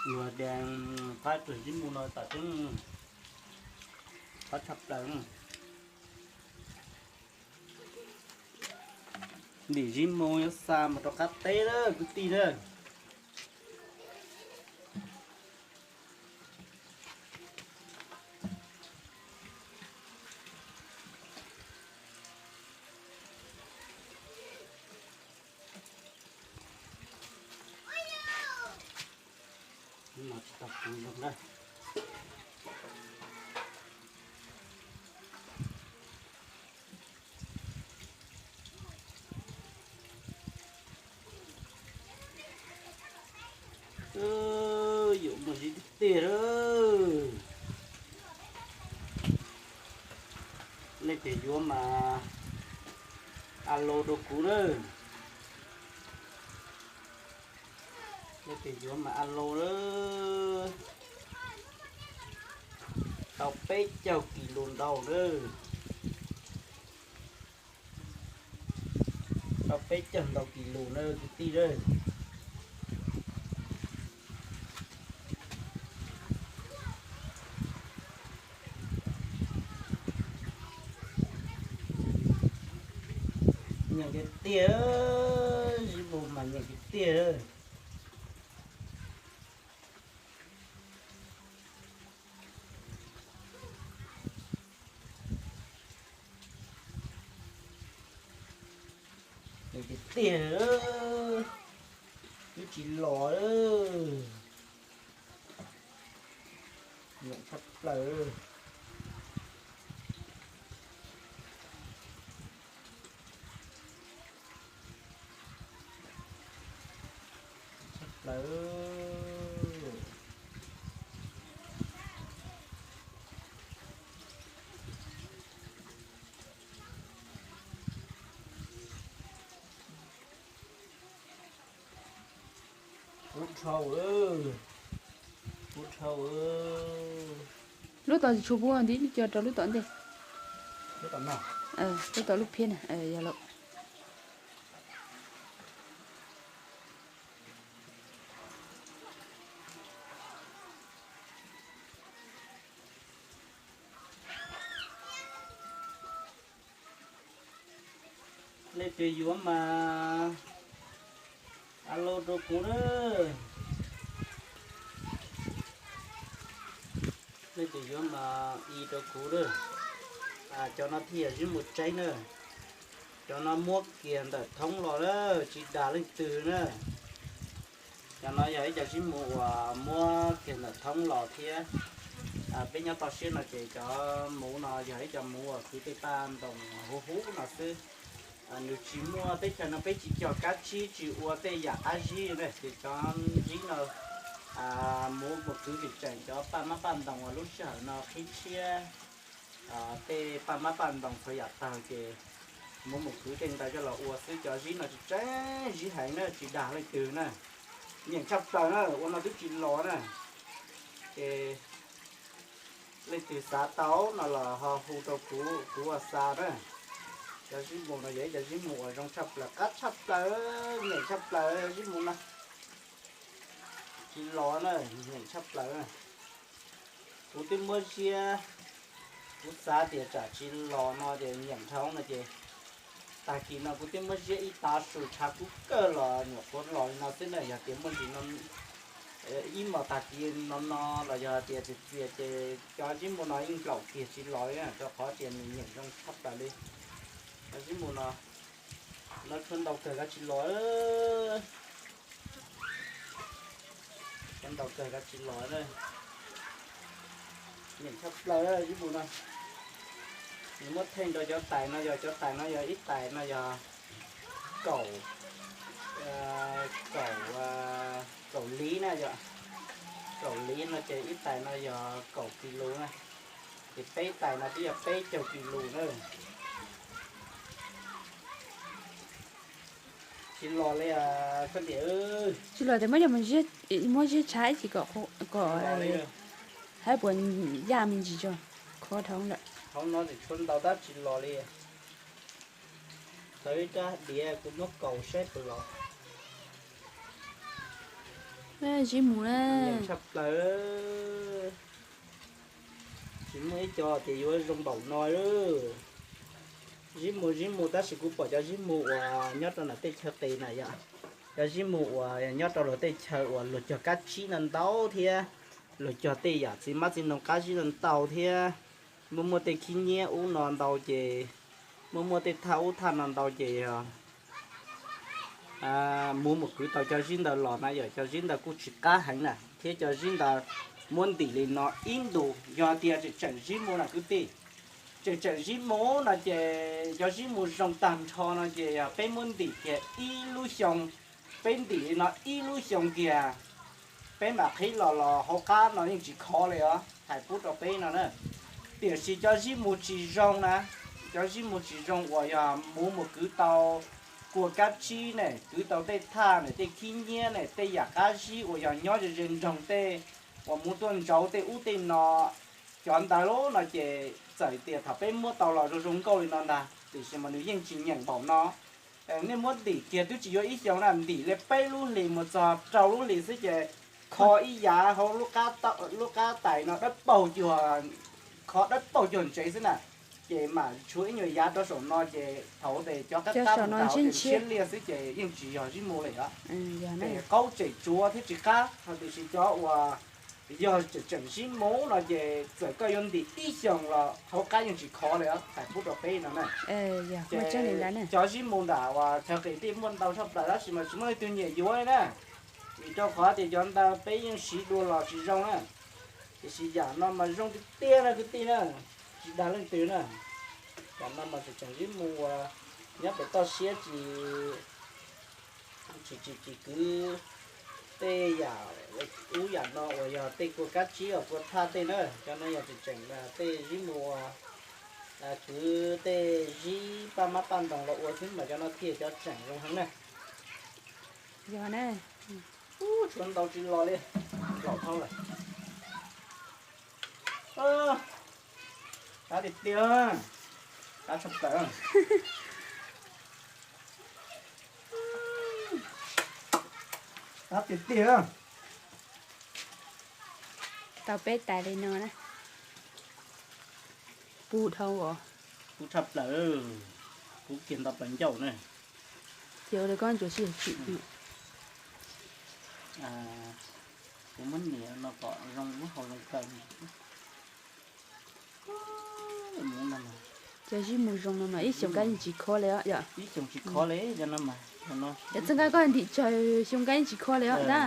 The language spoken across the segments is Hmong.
Luag dees qab tsuag zib mu no tam tseeb, qab tshaj plaws. Ntim zib mu yuav xa mus rau qab teb lawm kwv tij na. Yuav muaj zib tiag tiag lawm. Leej twg yuav mas alo rau kuv na. Leej twg yuav mas alo na. Tau peb caug kis lus ntau na. Tau peb caug ntau kis lus na kwv tij na. Nyeem tiag tiag, zib mu mas nyeem tiag tiag. Nyeem tiag tiag, twb tsis los. Nyeem tshaj plaws. Tshaj plaws. Kub dhau, kub dhau. Lub tod tsis tshua pub, ntim ib co rau lub tom ntej. Lub tom no, lub tom lub phiab na, yog lawm. Leej twg yuav mas alo rau kuv na. Leej twg yuav mas i rau kuv na. Cov no thiaj yog zib mu tseeb na. Cov no muab kiag ntawm thoob los na, tsis dag leej twg na. Cov no yog ib co zib mu uas muab kiag ntawm thoob los thiab. Peb nyob toj siab no ces cov muv no yog ib co muv uas kwv tej paj ntoos huv huv no xwb. Nws tsis muaj, teb chaws no peb tsis cog kab tsib, tsis ua tej yam qab zib na, ces cov zib no muv mus kwv tseem tseem cov paj mab paj ntoos uas lub sij hawm no qhib tshiab, tej paj mab paj ntoos txhua yam tag ces muv mus kwv tej ntawd coj los ua xwb. Cov zib no tsis tseeb zib heev na, tsis dag leej twg na. Nyeem tshaj plaws na, ua no twb tsis los na. Ces leej twg xav tau no los ho hu rau kuv, kuv ua xa na. Cov zib mu no yog ib co zib mu uas zoo tshaj plaws, qab tshaj plaws, nyeem tshaj plaws zib mu no. Tsis los na, nyeem tshaj plaws na. Kuv twb muab ziab, kuv xav tias tsam tsis los no ces nyeem dhau no ces tag kis no kuv twb muab ziab ib tav su tshav kub kawg los nyuam qhuav los li no xwb na. Yog tias muaj ntsis no ib hmos tag kis no no los yog tias txias txias ces cov zib mu no yeej nplaum kiag tsis los li na, rau qhov tias nws nyeem zoo tshaj plaws li. Cov zib mu no, no tshuav ntau kawg koj tsis los. Tshuav ntau kawg koj tsis los na. Nyeem tshaj plaws zib mu no. Nws muab theej rau cov tais no yog, cov tais no yog ib tais no yog kaum, kaum, kaum liv na yog. Kaum liv no ces ib tais no yog kaum kis lus na. Ces peb tais no twb yog peb caug kis lus na. Tsis los li koj niam. Tsis los ces muab coj mus, muab ziab tshav ib chim kom, kom hab puas yaj me ntsis tso, kho dhau lawm. Hauv no ces tshuav ntau tab tsis los li. Txawm ib rab diav kuv muab kaus saib puas los. Zib mus na. Tshaj plaws. Tsis muaj ib co tias yuav zoo npaum no. Zib mus zib mus tab sis kuv pom cov zib mus uas nyob rau nram tej chaw qis na yom. Cov zib mus uas nyob rau luag tej chaw uas luag cog kab tsib no ntau thiab, luag cog tej yam txiv mab txiv ntoo qab zib no ntau thiab. Muaj muaj tej khib nyiab ub no ntau ces, muaj muaj tej thaj ub thaj no ntau ces yog muab mus kwv tau cov zib ntawd los na yom, cov zib ntawd kuj tsis qab heev na, thiab cov zib ntawd muab ntim li no ib ntus yog tias tseem tseem zib mus na kwv tij. Tseem tseem zib mus no ces cov zib mus zoo tag nrho no ces yog peb muab ntim kiag ib lub xyoo, peb ntim li no ib lub xyoo kiag, peb mam qhib los los hauv qab no yeej tsis khov li os, hais pub rau peb no na. Tiam sis cov zib mus tsis zoo na, cov zib mus tsis zoo uas yog muab mus kwv tau kua kab tsib ne, kwv tau tej thaj ne, tej khib nyiab ne, tej yam qab zib uas yog nyob ze ze nroog tej uas mus tuaj ntsauv tej ub tej no, cov ntawd no ces txawm tias thaum peb muab tau los zoo zoo nkauj li no ntag, tiam sis mas nws yeej tsis nyeem npaum no. Nej muab ntim kiag twb tsis yuav ib xyoos na, ntim li peb lub hlis mus txog rau lub hlis xwb ces kho ib yav hauv lub qab tais no dawb paug cuag, kho dawb paug cuag ntsev xwb na. Ces mam tshuav ib nyuag yav rau saum no ces thaum tes cov qab qab mus tas hauv ces ntshiab liaj xwb ces yeej tsis yog zib mus li os. Ces qaub tseem tsuav thiab tsis qab, ho tiam sis cov uas yog tseem tseem zib mus no ces txawm koj yuav ntim ib xyoos los hauv qab yeej tsis khov li os, hais pub rau peb no na. Ces cov zib mus ntawm uas chaw qis tej muaj ntau tshaj plaws tab sis mas tsis muaj leej twg nyiam yuav li na, vim rau qhov tias cov ntawd peb yeej siv dua los tsis zoo na. Tiam sis yam no mas zoo tiag tiag na kwv tij na, tsis dag leej twg na. Yam no mas tseem tseem zib mus uas nyob pem toj siab tsis, tsis tsis tsis kwv tej yam ub yam no uas yog tej kua kab tsib uas kua thaj tej na, cov no yog tseem tseem tej zib mus uas kwv tej zib paj mab paj ntoos los ua xwb mas cov no thiaj cov tseem zoo heev na. Yog na. Tshuav ntau tsis los li, nplaum dhau lawm. Qab tiag tiag, qab tshaj plaws. Qab tiag tiag. Tau peb tais li no na. Puv dhau os. Puv tshaj plaws, puv kiag nto plaws ncauj na. Ces ua li koj ntsuas sib tsim. Kuv muab nias no kom zoo muab hau zoo kawg. Cov zib mus zoo no mas ib xyoos kab yeej tsis khov li os yom. Ib xyoos tsis khov li cov no mas. Cov txheej kab koj ntim tsawg xyoo kab yeej tsis khov li os na.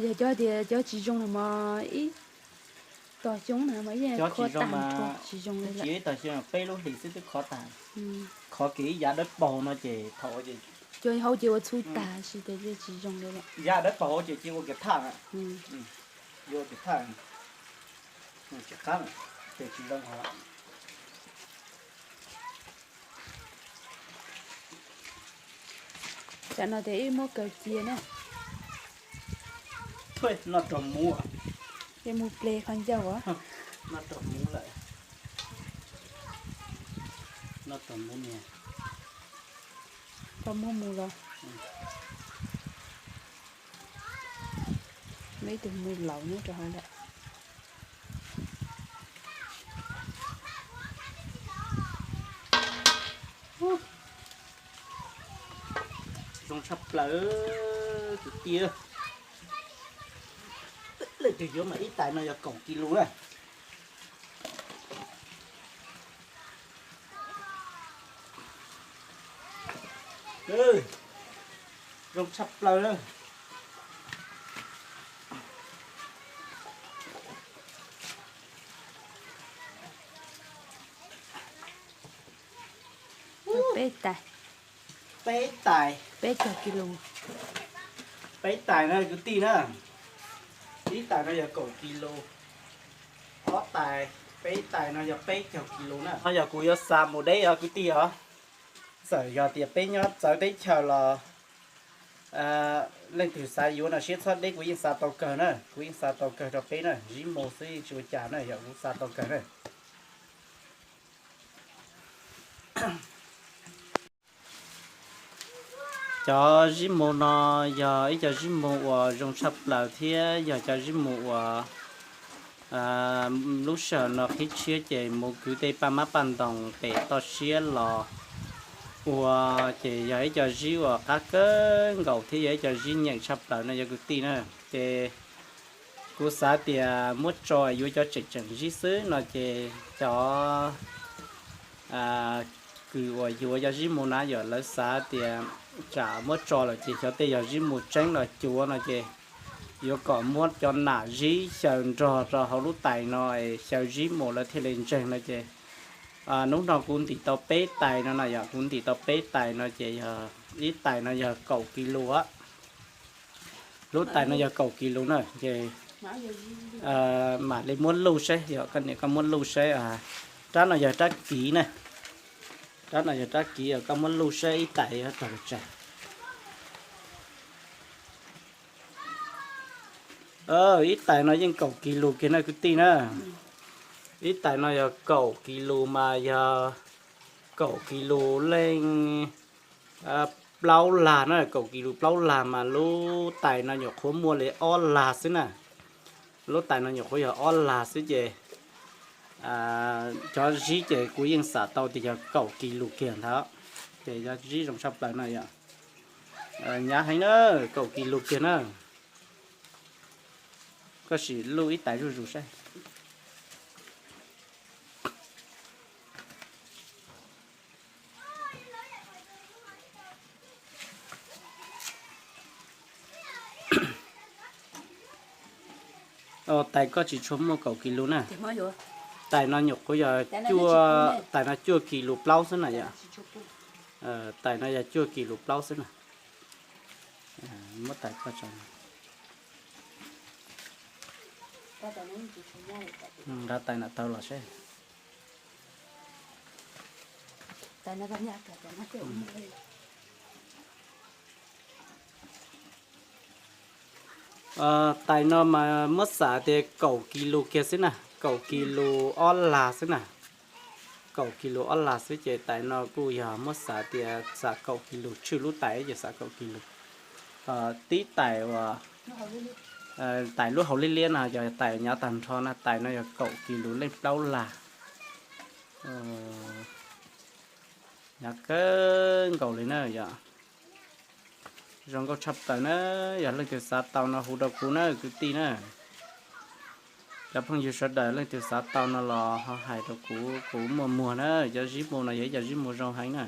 Yog cov tias cov tsis zoo no mas ib tog xyoo na mas yeej khov tag nrho tsis zoo li lawm. Tog xyoo peb lub hlis xwb twb khov tag. Khov kiag ib yav dawb paug no ces thaum cov hauv ces ua txhuv tag si ces tsis zoo li lawm. Yav dawb paug hauv ces cia ua kiag thaj, ua kiag thaj, tsis qab, ces tsis zoo. Tsam no ces wb muab kaw cia na. Noj rog muv, mus ple qhov ncauj os. Noj rog muv lawm. Noj rog muv niag, koj muab mus los. Muaj ib tug mus laus nyob rau hauv lawm. Zoo tshaj plaws kwv tij. Leej twg yuav mas ib tais no yog kaum kis lus na. Zoo tshaj plaws na. Peb tais, peb tais, peb caug kis lus. Peb tais na kwv tij na, ib tais no yog kaum kis lus, ob tais, peb tais no yog peb caug kis lus na. No yog kuv yuav xa mus deb os kwv tij os. Txawm yog tias peb nyob txawv teb chaws los leej twg xav yuav no siab txhob deb, kuv yeej xa tau kawg na, kuv yeej xa tau kawg rau peb na, zib mus xwb yeej tsis ua cas na, yog kuv xa tau kawg na. Cov zib mu no yog ib co zib mu uas zoo tshaj plaws thiab yog cov zib mu uas lub sij hawm no qhib tshiab ces mus kwv tej paj mab paj ntoos pem toj siab los ua, ces yog ib co zib uas qab kawg nkaus thiab yog ib co zib nyeem tshaj plaws no yog kwv tij na. Ces kuv xav tias muab tso yuav cov tseem tseem zib xwb no ces cov kws uas yuav cov zib mu na yog lawv xav tias tsam muab tso lawm ces xyov tej yog zib mu tseeb los cuav no ces yuav kom muab cov nam zib xyaw nrog rau hauv lub tais no, xyaw zib mus lawv thiaj li ntseeg no ces hnub no kuv ntim tau peb tais no na yom, kuv ntim tau peb tais no ces yog ib tais no yog kaum kis lus, lub tais no yog kaum kis lus na ces mam li muab luj saib, yog koj niam koj muab luj saib. Rab no yog rab kiv na, rab no yog rab kiv, koj muab luj saib ib tais yuav raug li cas. Ib tais no yeej kaum kis lus kiag na kwv tij na. Ib tais no yog kaum kis lus mas yog kaum kis lus leej plaub lag na, kaum kis lus plaub lag mas lub tais no nyuam qhuav muaj li ob lag xwb na. Lub tais no nyuam qhuav yog ob lag xwb ces cov zib ces kuv yeej xam tau tias yog kaum kis lus kiag ntawd. Ces yog zib zoo tshaj plaws no yom, hnyav heev na, kaum kis lus kiag na. Koj sim luj ib tais zuj zus saib. Tais koj tsis tshua muaj kaum kis lus na. Tais no nyuam qhuav yog cuaj, tais no cuaj kis lus plaub xwb na yom. Tais no yog cuaj kis lus plaub xwb na. Muab tais koj tso, nqa tais no taug los seb. Tais no mas muab xav tias kaum kis lus kiag xwb na, kaum kis lus ob lag xwb na. Kaum kis lus ob lag xwb ces tais no kuj yog muab xav tias xav kaum kis lus, tshwj lub tais ces xav kaum kis lus. Tib tais uas tais lub hauv liab liab no yog tais nyav tag nrho na, tais no yog kaum kis lus leej plaub lag. Nyav kawg nkaus li na yom. Zoo nkauj tshaj plaws na, yog leej twg xav tau no hu rau kuv na kwv tij na. Cov phooj ywg sawv daws leej twg xav tau no los ho hais rau kuv, kuv muaj muag na. Cov zib mu no yog ib co zib mu zoo heev na.